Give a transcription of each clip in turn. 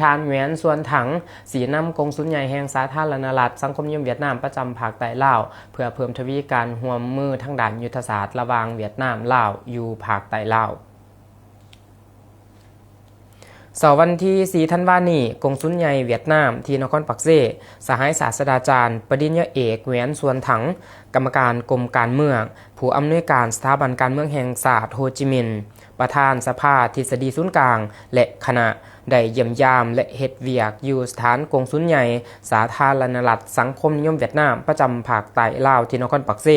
ທ່ານ ແຫວນ ຊວນຖັງ ຊີ້ນຳກົງສຸນໃຫຍ່ແຫ່ງສາທາລະນະລັດສັງຄົມນິຍົມຫວຽດນາມປະຈຳພາກໃຕ້ລາວ ເພື່ອເພີ່ມທະວີການຮ່ວມມືທາງດ້ານຍຸດທະສາດລະຫວ່າງຫວຽດນາມ-ລາວຢູ່ພາກໃຕ້ລາວ. ເຊົ້າວັນທີສີ່ທັນວານີ້, ກົງສຸນໃຫຍ່ຫວຽດນາມທີ່ນະຄອນປາກເຊ, ສະຫາຍສາດສະດາຈານ ປະລິນຍາເອກ ແຫວນ ຊວນຖັງ, ກຳມະການກົມການເມືອງ, ຜູ້ອຳນວຍການສະຖາບັນການເມືອງແຫ່ງຊາດໂຮຈິມິນ, ປະທານສະພາທິດສະດີສູນກາງ ແລະ ຄະນະ ໄດ້ຢ້ຽມຢາມ ແລະ ເຮັດວຽກຢູ່ສະຖານກົງສຸນໃຫຍ່ສາທາລະນະລັດສັງຄົມນິຍົມຫວຽດນາມປະຈຳພາກໃຕ້ລາວທີ່ນະຄອນປາກເຊ.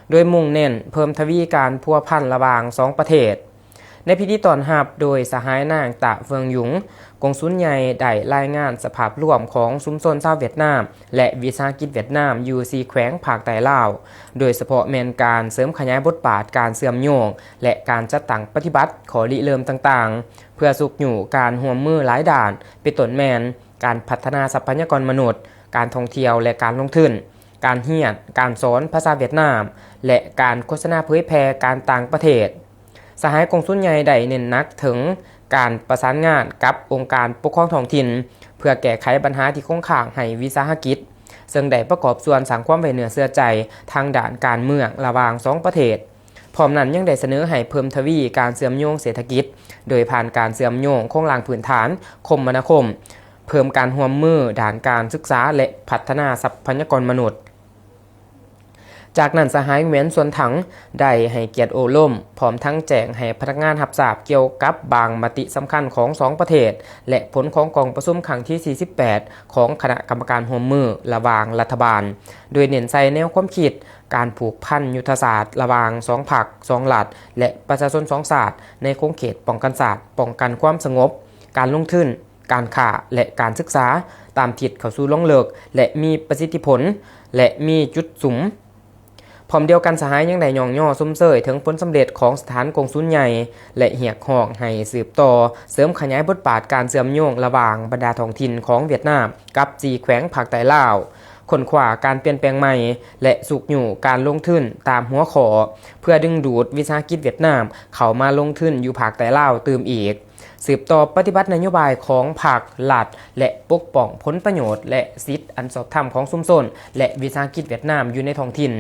ໂດຍມຸ່ງເນັ້ນເພີ່ມທະວີການພົວພັນລະຫວ່າງສອງປະເທດ. ໃນພິທີຕ້ອນຮັບໂດຍສະຫາຍນາງ ຕາ ເຟືອງຍຸງ, ກົງສຸນໃຫຍ່ໄດ້ລາຍງານສະພາບລວມຂອງຊຸມຊົນຊາວຫວຽດນາມ ແລະ ວິສາຫະກິດຫວຽດນາມຢູ່ສີ່ແຂວງພາກໃຕ້ລາວ, ໂດຍສະເພາະແມ່ນການເສີມຂະຫຍາຍບົດບາດການເຊື່ອມໂຍງ ແລະ ການຈັດຕັ້ງປະຕິບັດຂໍ້ລິເລີ່ມຕ່າງໆ ເພື່ອຊຸກຍູ້ການຮ່ວມມືຫຼາຍດ້ານ, ເປັນຕົ້ນແມ່ນການພັດທະນາຊັບພະຍາກອນມະນຸດ, ການທ່ອງທ່ຽວ ແລະ ການລົງທຶນ, ການຮຽນການສອນພາສາຫວຽດນາມ ແລະ ການໂຄສະນາເຜີຍແຜ່ການຕ່າງປະເທດ. ສະຫາຍກົງສຸນໃຫຍ່ໄດ້ເນັ້ນໜັກເຖິງການປະສານງານກັບອົງການປົກຄອງທ້ອງຖິ່ນ ເພື່ອແກ້ໄຂບັນຫາທີ່ຄົງຄ້າງໃຫ້ວິສາຫະກິດ, ເຊິ່ງໄດ້ປະກອບສ່ວນສ້າງຄວາມໄວ້ເນື້ອເຊື່ອໃຈທາງດ້ານການເມືອງລະຫວ່າງສອງປະເທດ. ພ້ອມນັ້ນຍັງໄດ້ສະເໜີໃຫ້ເພີ່ມທະວີການເຊື່ອມໂຍງເສດຖະກິດ ໂດຍຜ່ານການເຊື່ອມໂຍງໂຄງລ່າງພື້ນຖານ, ຄົມມະນາຄົມ, ເພີ່ມການຮ່ວມມືດ້ານການສຶກສາ ແລະ ພັດທະນາຊັບພະຍາກອນມະນຸດ. ຈາກນັ້ນ, ສະຫາຍ ແຫວນ ຊວນຖັງ ໄດ້ໃຫ້ກຽດໂອ້ລົມ, ພ້ອມທັງແຈ້ງໃຫ້ພະນັກງານຮັບຊາບກ່ຽວກັບບາງມະຕິສຳຄັນຂອງສອງປະເທດ ແລະ ຜົນຂອງກອງປະຊຸມຄັ້ງທີສີ່ສິບແປດ ຂອງຄະນະກຳມະການຮ່ວມມືລະຫວ່າງລັດຖະບານ, ໂດຍເນັ້ນໃສ່ແນວຄວາມຄິດ ການຜູກພັນຍຸດທະສາດລະຫວ່າງສອງພັກ, ສອງລັດ ແລະ ປະຊາຊົນສອງຊາດ ໃນຂົງເຂດປ້ອງກັນຊາດ, ປ້ອງກັນຄວາມສະຫງົບ, ການລົງທຶນ, ການຄ້າ ແລະ ການສຶກສາ ຕາມທິດເຂົ້າສູ່ລວງເລິກ ແລະ ມີປະສິດທິຜົນ ແລະ ມີຈຸດສຸມ. ພ້ອມດຽວກັນ, ສະຫາຍຍັງໄດ້ຍ້ອງຍໍຊົມເຊີຍເຖິງຜົນສຳເລັດຂອງສະຖານກົງສຸນໃຫຍ່ ແລະ ຮຽກຮ້ອງໃຫ້ສືບຕໍ່ເສີມຂະຫຍາຍບົດບາດການເຊື່ອມໂຍງລະຫວ່າງບັນດາທ້ອງຖິ່ນຂອງຫວຽດນາມ ກັບສີ່ແຂວງພາກໃຕ້ລາວ, ຄົ້ນຄວ້າການປ່ຽນແປງໃໝ່ ແລະ ຊຸກຍູ້ການລົງທຶນຕາມຫົວຂໍ້ ເພື່ອດຶງດູດວິສາຫະກິດຫວຽດນາມເຂົ້າມາລົງທຶນຢູ່ພາກໃຕ້ລາວຕື່ມອີກ, ສືບຕໍ່ປະຕິບັດນະໂຍບາຍຂອງພັກ, ລັດ ແລະ ປົກປ້ອງຜົນປະໂຫຍດ ແລະ ສິດອັນຊອບທຳຂອງຊຸມຊົນ ແລະ ວິສາຫະກິດຫວຽດນາມຢູ່ໃນທ້ອງຖິ່ນ.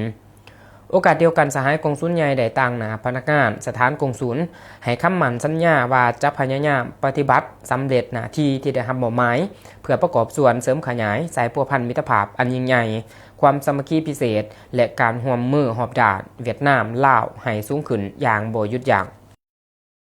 ໂອກາດດຽວກັນ, ສະຫາຍກົງສຸນໃຫຍ່ໄດ້ຕາງໜ້າພະນັກງານສະຖານກົງສຸນ ໃຫ້ຄຳໝັ້ນສັນຍາວ່າຈະພະຍາຍາມປະຕິບັດສຳເລັດໜ້າທີ່ທີ່ໄດ້ຮັບມອບໝາຍ ເພື່ອປະກອບສ່ວນເສີມຂະຫຍາຍສາຍພົວພັນມິດຕະພາບອັນຍິ່ງໃຫຍ່, ຄວາມສາມັກຄີພິເສດ ແລະ ການຮ່ວມມືຮອບດ້ານຫວຽດນາມ-ລາວໃຫ້ສູງຂຶ້ນຢ່າງບໍ່ຢຸດຢັ້ງ.